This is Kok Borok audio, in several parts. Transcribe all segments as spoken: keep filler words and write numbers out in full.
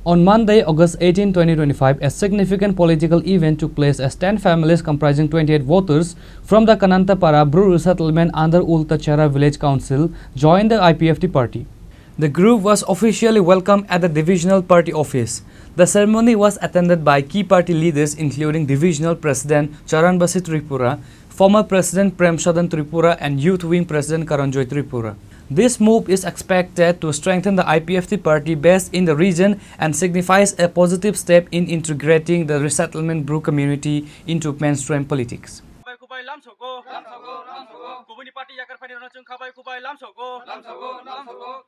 On Monday, August eighteen, twenty twenty-five, a significant political event took place as ten families comprising twenty-eight voters from the Kanantapara Bru resettlement under Ultachera Village Council joined the I P F T party. The group was officially welcomed at the divisional party office. The ceremony was attended by key party leaders including divisional president Charan Basi Tripura, former president Prem Sadan Tripura and youth wing president Karanjoy Tripura. This move is expected to strengthen the I P F T party base in the region and signifies a positive step in integrating the resettlement Bru community into mainstream politics. Khabai khubai lamsogo. Kubuni party yakar phani rwna chwng khabai khubai lamsogo.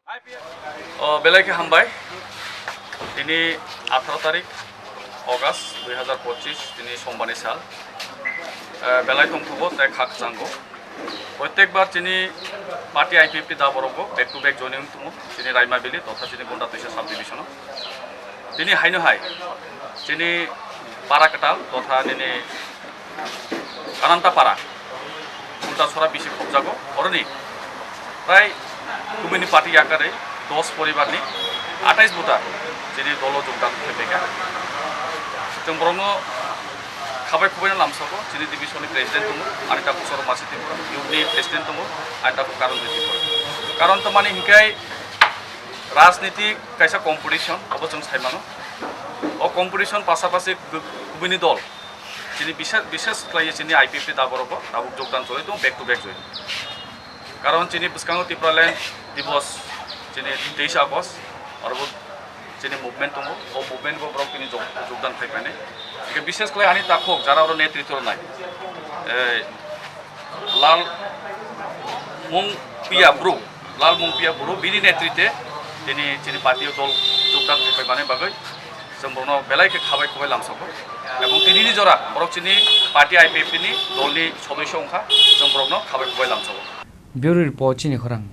I P F T. O belai khe hambai. Tini atharo tarik August dui hazar pochish, tini sombani sal. Eh, belai tongthogo tei khakchango. Protekbar chini party I P F T da borok bo back to back joining tongo, chini Raima Valley totha chini Gonda Twisa sub division o. Tini haino hai chini para kwtal totha nini Kananta para, Ulta Sora bisi khobjago, oroni prai kubuni party yakarwi dos poribarni atais voter chini dolo jogdan khlaibaikha. Chwng borokno khabai khubaino lamsao chini division ni president tongo, ani takhuk Sorok Masi Tripura, youth ni president tongo, ani takhuk Karanjoy Tripura. Karon to mani hinkhai rajniti kaisa competition, abo chwng sai mano. O competition pasapasi kubuni dol chini bishes, bishes khlaiwi chini I P F T da borok bo tabuk jogdan choli tongo, back to back join. Karon chini bwskango Tipraland Divos chini teis August, aro bo chini movement tongo, o movement bo borok tini jog-, jogdan khai painai. Hingke bishes khlai ani takhuk jara oro netritw rwnai, eh, Lal Mungpia Bru, Lal Mungpia Bru bini netrite tini chini party o dol jogdan khai paimani bagwi. Chwng borokno belai khe khabai khubai lamsogo. Ebong tinini jora borok chini party I P F T ni dolni sodosyo wngkha, chwng borokno khabai khubai lamsogo. Bureau Report, chini khorang.